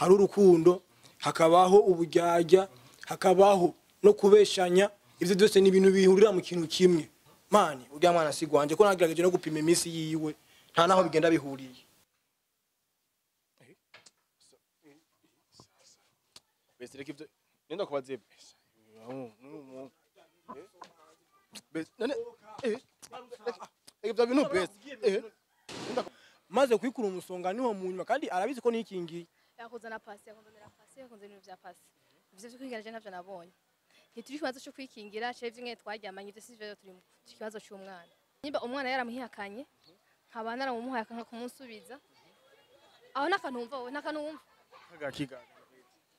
Hari urukundo, hakabaho uburyarya, hakabaho no kubeshanya. Ivyo byose ni ibintu bihurira mu kintu kimwe. Mani urya mwana si gwanje, ko nagerageje no gupima iminsi yiwe, nta naho bigenda bihuriye. Bese reka ivyo nenda kubaze. Bese none reka ivyo bintu bese. Maze kwikura umusonga niho mu nyuma, kandi arabizi ko nikingiye. Yakuzana pasi, yakunzanira pasi, yakunze ibintu vya pasi. Ivyo vyo kwikingira je ntavyo nabonye. Ntituri ikibazo cyo kwikingira, cyo ivyo twaryamanye, ivyo si vyo turimo. Ikibazo cy'umwana. Nimba umwana yaramuhihakanye, nkaba naramumuhaye akanka kumunsubiza. Aho nakantu wumva wowe, nakantu wumva.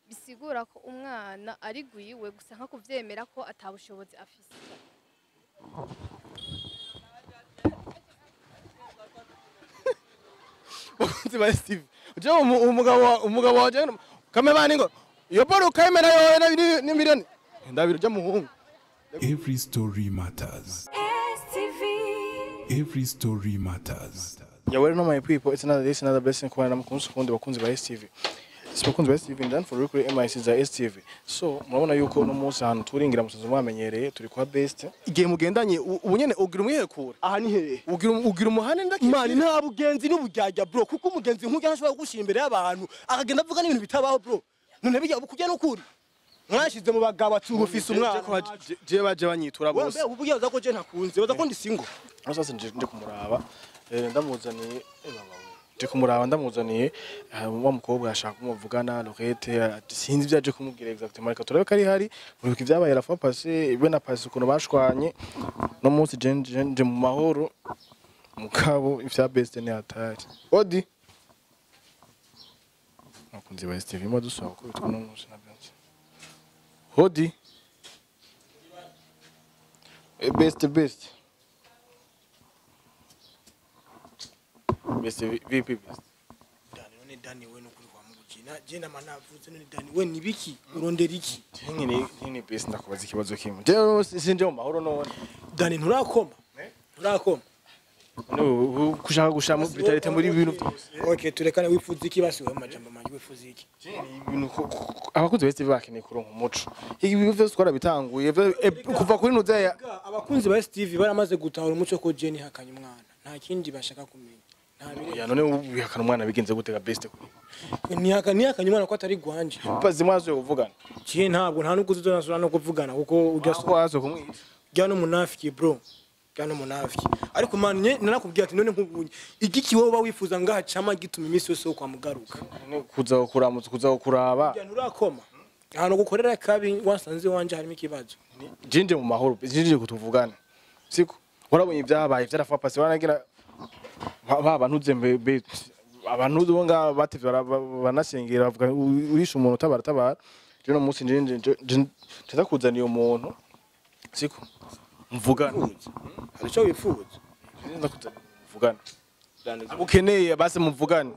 Bisigura ko umwana ari gwiwe gusa nka kuvyemera ko atabushobozi afise. Bakunzi ba Steve. Je umugabo waje kamera ngo iyo boro kamera yowe ni miliyoni ndabiro rya muhungu. Every story matters. Every story matters. Yeah, well, no, my people, it's another day, it's another blessing. Kwa na mkunzi kundi bakunzi ba STV. Bakunzi ba STV ndani for kuri MIC za STV. So murabona yuko no munsi ahantu turingira musanzu mwamenyereye turi kwa best. Igihe mugendanye ubu nyene ugira umwihekure. Aha ni hehe? Ugira umuhane ndaki. Mani nta bugenzi n'uburyarya bro, kuko umugenzi nk'ujya ntashobora kugushira imbere y'abantu akagenda avuga n'ibintu bitabaho bro. None bijya kujya n'ukuri. Mwashize mu bagabo ati ubufise umwana. Je baje banyitura bose. Wewe ubugiye uza ko je ntakunze, uza ko ndi single. Sasa nje kumuraba ndamuzaniye baba we. Nje kumuraba ndamuzaniye wa mukobwa ashaka kumuvugana Lorette, sinzi ibyaje kumubwira exactement, reka turabe ko ari hari muribuka ibyabaye la fois passée be na passé ukuntu bashwanye. No munsi je nje mu mahoro mukabo ivya best ni hatari. Odi nakunze ba STV mo dusaba ko bitwa no munsi na byanze. Hodi best best best VP best. Dani none Dani we nukuri kwa mugukina je na manavuze none Dani we nibiki urondera iki? Nyine best ndakubaza ikibazo kimwe. Je sinje mu mahoro none. Dani nturakoma. Nturakoma. No kushaka gushamo brutality muri ibintu byose. Okay, turekane wifuza iki basi we majambo manje wifuza iki? Ibintu abakunzi ba STV bakeneye kuronka umuco. Ibi byose twarabitanguye kuva kuri nuze. Abakunzi ba STV baramaze gutahura umuco ko Jenny hakanye umwana. Nta kindi bashaka kumenya. Ya none ubihakana umwana bigenze gutega best kuri. Nihakanye umwana ko atari gwanje. Bazi mwazo kuvugana. Kiye ntabwo nta nuko uzozana no kuvugana kuko ujya kwazo kumwica. Jya no munafiki bro. Jya no munafiki. Ariko man narakubwiye ati none nkubunye igiki wowe wifuza ngaha cama gituma iminsi yose kwa mugaruka. Kuza kuramutsa kuza kuraba. Jya nturakoma. Ahantu gukorera kabi wasanze wanje harimo ikibazo. Jinje mu mahoro, jinje kutuvugana. Siko warabonye ibyabaye byarafa pasi wanagira baba ntuze mbe abantu bo nga batevye banasengera bavuga urisha umuntu tabara tabara. Je no munsi nje ndakuzaniye umuntu siko mvugana. Hari cyo wifuza ndakuzaniye mvugana. Ukeneye base muvugane.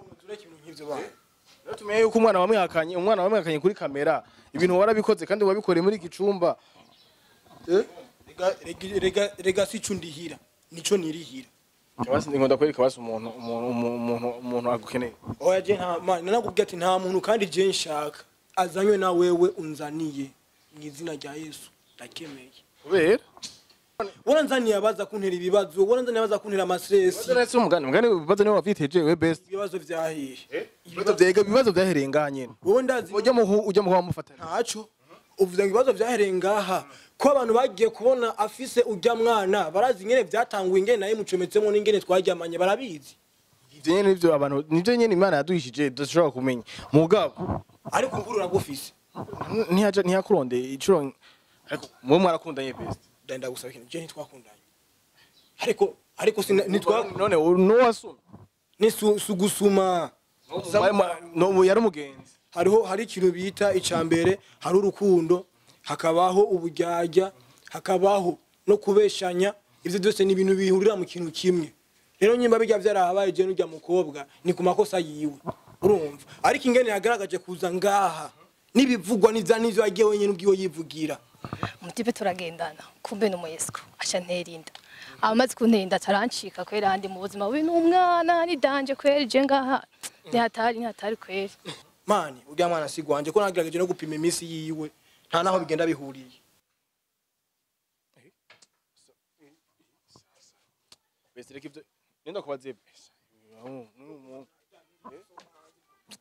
Tumenye yuko umwana wamwihakanye kuri kamera ibintu warabikoze kandi wabikoreye muri gicumba. Rega rega si cundihira nico nirihira. Basi ngomba kwereka basi umuntu agukeneye. Oya je nta man nakubwiye ati nta muntu kandi je nshaka azanywe na wewe unzaniye mu izina rya Yesu ndakemeye. Kubera waranzaniye abaza kuntera ibibazo, waranzaniye abaza kuntera amastress. Waranzaniye umugani ibibazo niwe waviteje we best. Ibibazo vyahiye. Ibibazo vyahereye ngaha nyene. Wowe ndazi ujya mu mufatana. Ntaco. Uvuze ngo ibibazo vyahereye ngaha ko abantu bagiye kubona afise ujya mwana barazi ingene vyatanguye ingene naye mucometsemo n'ingene twaryamanye barabizi. Ivyo nyene nivyo abantu nivyo nyene Imana yaduhishije dushobora kumenya. Mugabo ariko nkuru uragufise. Ntiyaje ntiyakuronde icuro ariko mwe mwarakundanye best. Ndenda gusaba ikintu je ntitwakundanye. Ariko nitwa none no wasuma. Ni sugusuma. No yari umugenzi. Hariho hari ikintu bita icambere, hari urukundo, hakabaho uburyarya, hakabaho no kubeshanya. Ivyo byose ni ibintu bihurira mu kintu kimwe. Rero nyimba bijya vyarahabaye je n'urya mukobwa ni ku makosa yiwe. Urumva? Ariko ingene yagaragaje kuza ngaha nibivugwa n'ivya n'ivyo yagiye wenyene ubwiwe yivugira. Umutipe turagendana kumbe no muyesco acha nterinda. Amaze kunterinda tarancika kwera handi mu buzima bubi n'umwana ni danje kwera je ngaha. Ni hatari kwera. Mani urya mwana si gwanje ko nagerageje no gupima iminsi yiwe nta naho bigenda bihuriye. Bese reka ivyo nenda kubaze.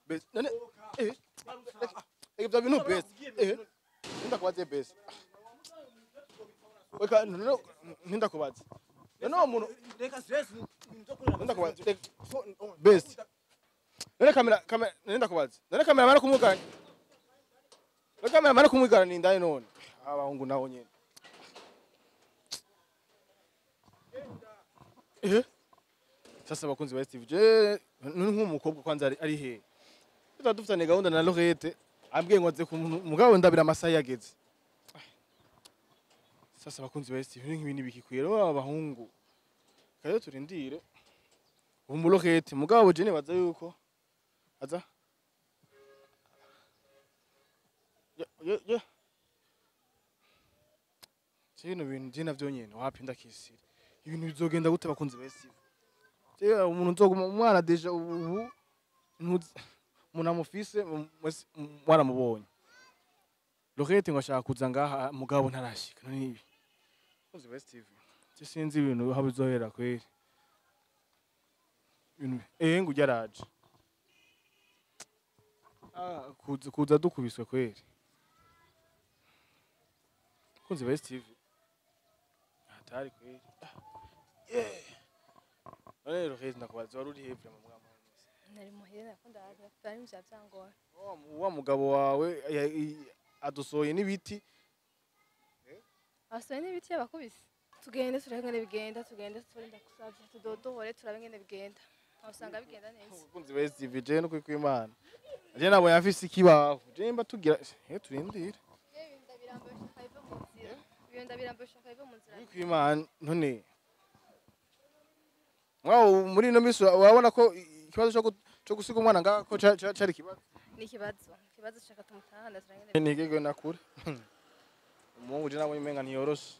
Bese none reka ivyo bintu bese. Nenda kubaze bese. Weka none nenda kubaze. None uwo muntu reka stress nenda kubaze. Bese. None kamera nenda kubaze. None kamera mara kumugana. None kamera mara kumugana ni ndani none. Abahungu naho nyene. Sasa bakunzi ba STV je nk'umukobwa kwanza ari he dufitanye gahunda na Lorette ambwiye ngo aze mugabo ndabira amasaha yageze. Sasa bakunzi ba STV nk'ibintu bikikwiye rero abahungu kayo turindire ubu Lorette mugabo je nibaza yuko aza ye Sino bintu je navyo nyene wapi ndakisira ibintu bizogenda gute bakunzi ba STV. Umuntu nzoguma umwana deja ubu umuntu amufise mwaramubonye. Lorette ngo ashaka kuza ngaha mugabo ntarashika none ibi. Bakunzi ba STV sinzi ibintu aho bizohera kweri. Ibintu ngo ujyaraje. Kuza dukubiswe kweri. Bakunzi ba STV atari kweri. None Lorette ndakubaza wari uri hepfo mu mwana. Nari muhira nakunda bari mu byangora. Wa mugabo wawe adusoye n'ibiti. Asoye n'ibiti yabakubise. Tugende turabengene bigenda, tugende turinda kusavya tudodohore turabengene bigenda. Usanga bigenda neza. Kunzi ba STV je no kwimana. Je nabo yafise ikibaho. Je mba tugira turindire. Ibintu ndabirambuye shaka bive mu nzira. Kwimana none Wow, muri no misi urabona ko ikibazo cyo gusiga umwana ngako cari kibazo. Ni ikibazo. Ikibazo shaka tumutahana turangene. Nigego nakure. Umuhungu je nabonye umenga ntiyoroshe.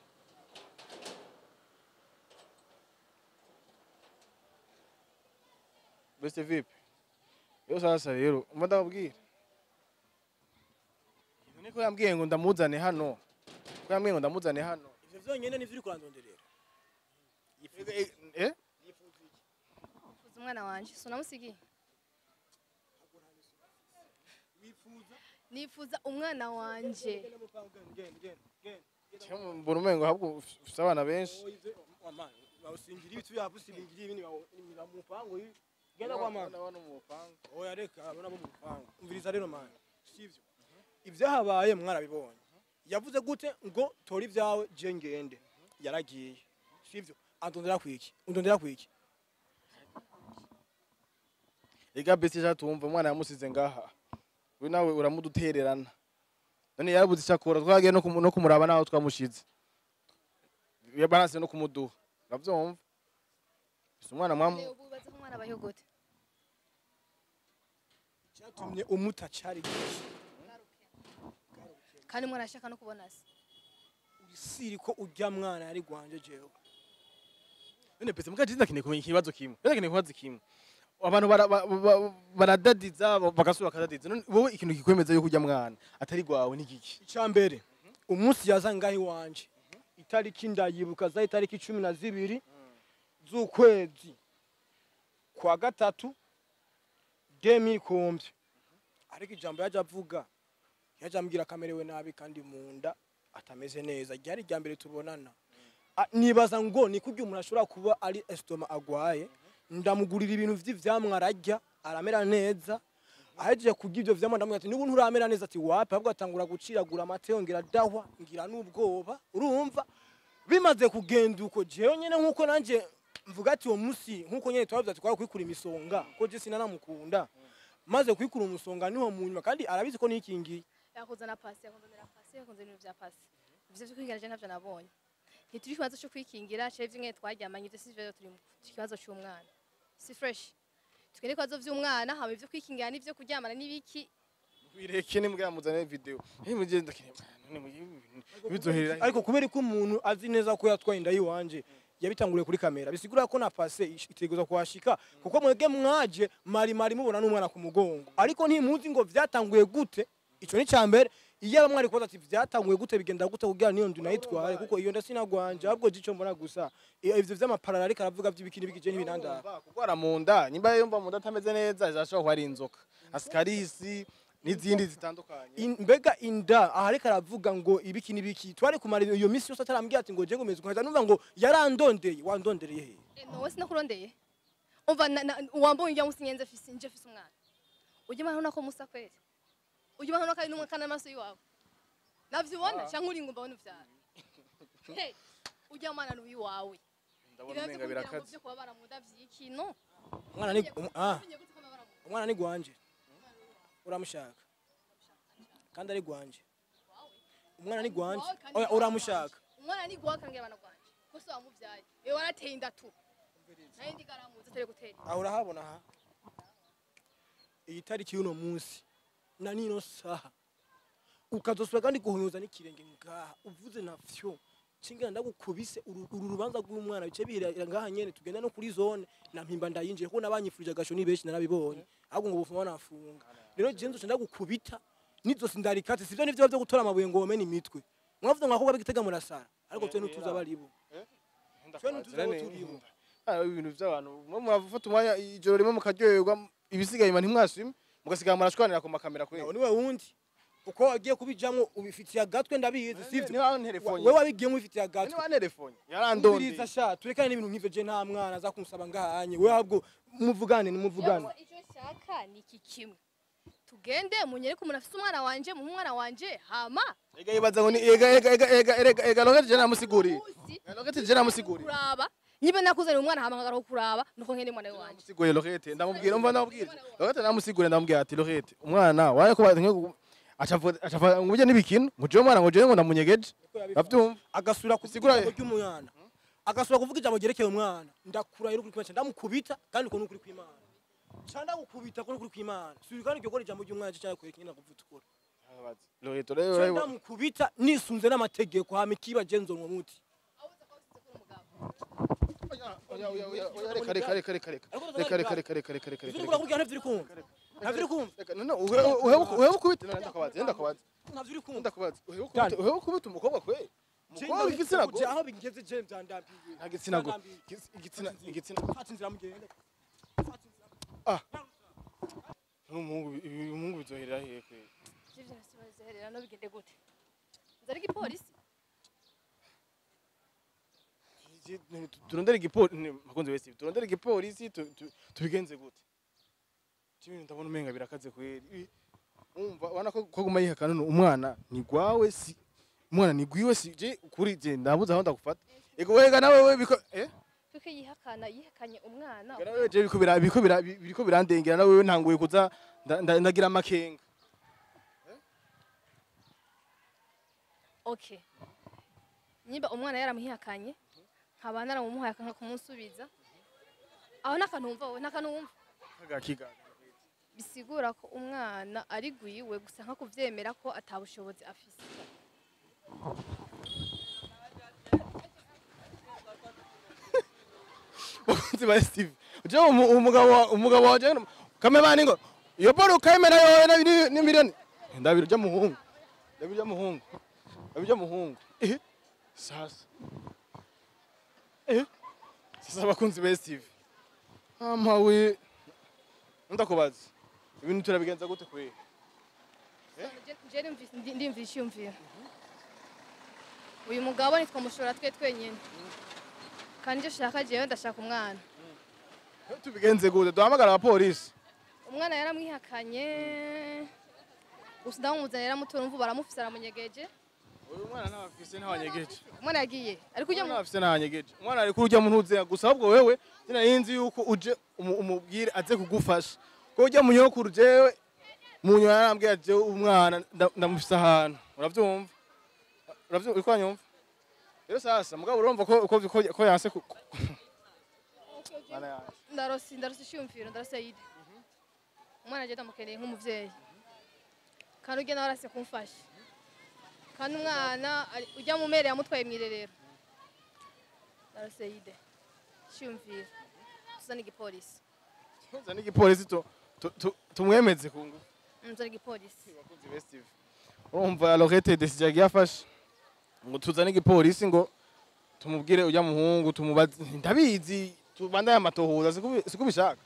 Beste vipi? Yo sasa rero umva ndababwira. Niko yambwiye ngo ndamuzane hano. Ko yambwiye ngo ndamuzane hano. Ivyo vyonyene nivyo uri kurandonderera. Umwana wanje so namusigi nifuza umwana wanje mbona umengo habwo ufise abana benshi bawusingira ibitu yabusingira ibindi mu mupango genda kwa mama nabona mu mupango oya reka abona mu mupango umviriza rero man sivyo ivyahabaye mwarabibonye yavuze gute ngo tora ibyawe je ngende yaragiye sivyo andondera kwiki undondera kwiki. Ega bese jatumva umwana yamusize ngaha we nawe uramudutererana none yarabuze icyakora twagiye no kumuraba naho twamushize yabaranse no kumuduha uravyumva umwana mwamu ububaze ko umwana abayeho gute cyatumye umuta cari gishi kandi umwana ashaka no kubona se urisiri ko urya mwana yari gwanje jewe none bese mukaje ndakeneye kumenya ikibazo kimwe ndakeneye kubaza kimwe abantu baradadiza bagasura bakadadiza none wowe ikintu kikwemeza yuko urya mwana atari gwawe ni giki? Icambere umunsi yaza ngahi wanje itariki ndayibuka za itariki 12 z'ukwezi kwa gatatu 2010 ariko ijambo yaje avuga yaje ambwira kamerewe nabi kandi munda atameze neza ryari rya mbere tubonana. Nibaza ngo ni kurya umuntu ashobora kuba ari estoma agwaye ndamugurira ibintu vy'ivyamwa ararya aramera neza ahejeje kurya ivyo vyamwa ndamubwira ati nubu nturamera neza ati wapi ahubwo atangura guciragura amate ngira dahwa ngira n'ubwoba urumva bimaze kugenda uko jewe nyene nkuko nanje mvuga ati uwo musi nkuko nyene twavuze ati twara kwikura imisonga ko je sinanamukunda maze kwikura umusonga niho munyuma kandi arabizi ko nikingiye yakuzana pasi yakundonera pasi yakunze ibintu vya pasi ivyo vyo kwikingira je ntavyo nabonye ntituri kibazo cyo kwikingira cyo ivyo twaryamanye ivyo sivyo turi mu kibazo cy'umwana si fresh tugende kwazo vy'umwana hama ivyo kwikingira n'ivyo kuryamana n'ibiki wireke ni mbwa muzane video mugenda none bizoherera ariko kubera ko umuntu azi neza ko yatwaye inda yiwanje Yabitanguriye kuri kamera, bisigura ko na pase iteguza kuhashika, kuko mwebwe mwaje mari mari mubona n'umwana ku mugongo, ariko ntimuzi ngo vyatanguye gute. Ico ni cambere. Iyo mwari kubaza ati vyatanguye gute, bigenda gute kugira niyo ndu nayitware, kuko iyo ndasinagwanje. Ahubwo jico mbona gusa ivyo vy'amaparara ariko aravuga vy'ibikini bikije n'ibinandara. Kurwara mu nda, nimba yumva mu nda atameze neza, izashobora kuba ari inzoka, ascaris n'izindi zitandukanye. Mbega inda aha ariko aravuga ngo ibiki n'ibiki, twari kumara iyo misi yose atarambwira ati ngo je ngo meze nkaza numva ngo yarandondeye. Wandondereye he? Nowe sinakurondeye. Umva, wambonye ujya musi nyenze fisi nje fisi umwana. Ujya mwana ko musa kweli. Ujya mwana ko ari n'umwana kandi amaso yiwawe. Navyubona cyangwa uri ngumba ubona uvyara. Hey, ujya mwana n'uyu wawe. Ndabona umenga birakaze. Byo kubabara mu nda vyiki no. Umwana ni umwana ni gwanje. Uramushaka. Kandi ari gwanje. Umwana ni gwanje. Oya, uramushaka. Umwana ni gwawe kandi abana gwanje. Ko so wamuvyaye. Ewe warateye inda tu. Nayo ndi garamuze tere gutera. Aho urahabona ha. Iyi tariki y'uno munsi na nino saha ukazosubira kandi guhonyoza n'ikirenge ngaha uvuze na fyo cingana ndagukubise. Uru rubanza rw'umwana bice bihera ngaha nyene, tugenda no kuri zone na mpimba ndayinjiye, kuko nabanyifurije agasho ni benshi narabibonye, ahubwo ngo bufuma banafunga. Rero je nzoca ndagukubita nizo sindarikatse sivyo nivyo byo gutora amabuye ngo womene imitwe. Mwavuze ngo akobwa b'igitega murasara, ariko twe ntutuza abaribo. Twe ntutuzi abo turibo. Ibintu by'abantu mwe murafata umwanya ijoro rimwe mukaryoherwa, ibisigaye nyuma ntimwasime, mugasigara murashwanira ku makamera kweli. Nawe niwe wundi uko wagiye kubijamwo ubifitiye agatwe, ndabizi, sivyo? Niba wantelefone, Wewe wabigiyemo ubifitiye agatwe. Niba wantelefone yarandondeye. Umviriza sha, turekane n'ibintu nk'ivyo. Je nta mwana aza kumusaba ngahanye. Wewe ahubwo muvugane, nimuvugane. Yewe, icyo nshaka ni iki kimwe. Tugende munyereke umuntu afise umwana wanje, muhe umwana wanje hama. Ega yibaza ngo ni ega ega ega ega ega ega Logete je namusiguriye. Uzi Logete je namusiguriye. kuraba. Niba nakuzaniye umwana hama nkagaruka kuraba, nuko nkene umwana wanje. Namusiguriye Logete, ndamubwira, umva, ndamubwira Logete, namusiguriye, ndamubwira ati Logete umwana waye ko acavuga ngo ujye n'ibikino ngo jewe umwana ngo jewe ngo ndamunyegeje. Bavyumva. Agasubira kuvuga ijambo ry'umwana, agasubira kuvuga ijambo ryerekeye umwana, ndakurahira ukuri kw'Imana ndamukubita. Kandi uko nukuri kw'Imana ca ndagukubita, ko nukuri kw'Imana. Subira kandi iryo ijambo ry'umwana cyangwa kwereka nyina kuvutukura. Logete Ca rero ndamukubita nisunze n'amategeko, hama ikiba je nzonwa muti. Oya oya oya oya, reka reka reka reka reka reka reka reka reka reka reka. Ivyo uriko urakubwira ntavyo uri kumva, ntavyo uri kumva. Reka no uheba ukubita, ndakubaza, ndakubaza. Ntavyo uri kumva. Ndakubaza, uheba ukubita umukobwa kwe, umukobwa igitsina gore? Aho bigeze je vyandambiye. Nta gitsina gore, igitsina igitsina. Fata inzira mugende. Ah, n'umuhungu, ibi umuhungu bizoherera hehe kwe? Ivyo nasibaziherera no bigende gute? Nzari igipolisi. Turondere igipolisi, bakunzi wese, turondere igipolisi, tubigenze gute? Ibintu ndabona umenga birakaze kweri. Umva, ubona ko guma yihakana umwana ni gwawe, si umwana ni gwiwe, si je kuri je ndabuze aho ndagufata. Ego wega nawe we biko Kuko yihakana, yihakanye umwana. Ega nawe je biriko birandengera, nawe ntanguye kuza ndagira amakenga. Okay. Niba umwana yaramuhihakanye, nkaba naramumuhaye akanka kumunsubiza. Aho nakantu wumva wowe, nakantu wumva. Kagakiga. Bisigura ko umwana ari gwiwe, gusa nka kuvyemera ko atabushobozi afise. Bakunzi ba Steve, je umugabo waje kamera ngo iyo boro kamera yowe na ni miliyoni, ndabiro rya muhungu, ndabiro rya muhungu, ndabiro rya muhungu. Sasa sasa bakunzi ba Steve, amawe ndakubaza, ibintu turabigenza gute kwe? Je ndimvise iciyumviro. Uyu mugabo nitwamushora twe twenyine. Kandi icyo shaka jewe ndashaka umwana. Tubigenze gute? Duhamagara abapolisi? Umwana yaramwihakanye. Gusa ndamumuzanira yaramutora, umva, baramufise aramunyegeje. Uyu mwana ntabafise, ntabanyegeje. Umwana yagiye. Ariko ujya mu Umwana afise ntabanyegeje, umwana ari kurya mu ntuze gusa. Ahubwo wewe sinari yuko uje umubwire aze kugufasha, ko ujya munyokuru jewe munyo yarambwiye jewe umwana ndamufise ahantu. Uravyumva, uravyumva, uriko uranyumva? Rero sasa mugabo urumva ko yanse Mana yanje. Ndarose iciyumviro, ndarose idée. Umwana aje ndamukeneye nk'umuvyeyi. Kandi ujya nawe arase kumfasha. Kandi umwana ujya mu mere yamutwaye mw'irerero. Narose idée. Cyumvira. Tuzane igipolisi. Tuzane igipolisi tumwemeze ku ngufu. Tuzane igipolisi. Bakunzi ba STV, urumva Lorette décision yagiye afashe ngo tuzane igipolisi, ngo tumubwire ujya muhungu, tumubaze, ndabizi, tubandanye amatohoza, siko ubishaka?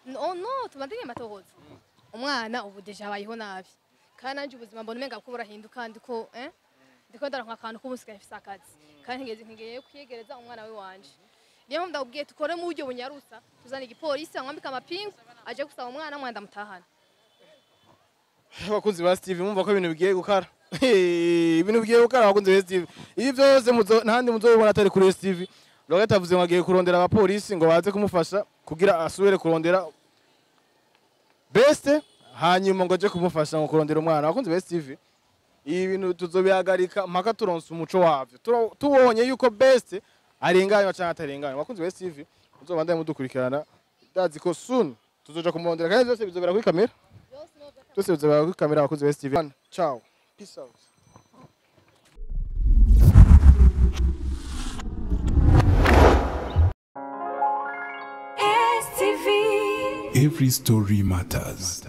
No, tubandanye amatohoza. Umwana ubu déjà abayeho nabi. Kandi nanje ubuzima mbona umenga ko burahinduka, ndiko ndiko ndaronka akantu k'ubusigaye mfise akazi. Kandi ntigeze ntigeye kwiyegereza umwana we wanje. Niyo mpamvu ndakubwiye tukore mu buryo bunyarutsa, tuzane igipolisi, amwambike amapingu, aje gusaba umwana, umwana ndamutahana. Abakunzi ba Steve, mumva ko ibintu bigiye gukara, ibintu bigiye gukara. Abakunzi ba Steve, ibi byose ntahandi muzobibona atari kuri Steve. Lorette avuze ngo agiye kurondera abapolisi ngo baze kumufasha kugira asubire kurondera Best, hanyuma ngo aje kumufasha ngo kurondera umwana. Abakunzi ba Steve, ibi bintu tuzobihagarika mpaka turonse umuco wavyo. Tubonye yuko Best arenganywa canke atarenganywa. Abakunzi ba Steve, muzobandanye mudukurikirana, ndazi ko soon tuzoja kumurondera, kandi byose bizobera kuri kamera, byose bizobera kuri kamera. Abakunzi ba STV, ciao, peace out. STV. Every story matters.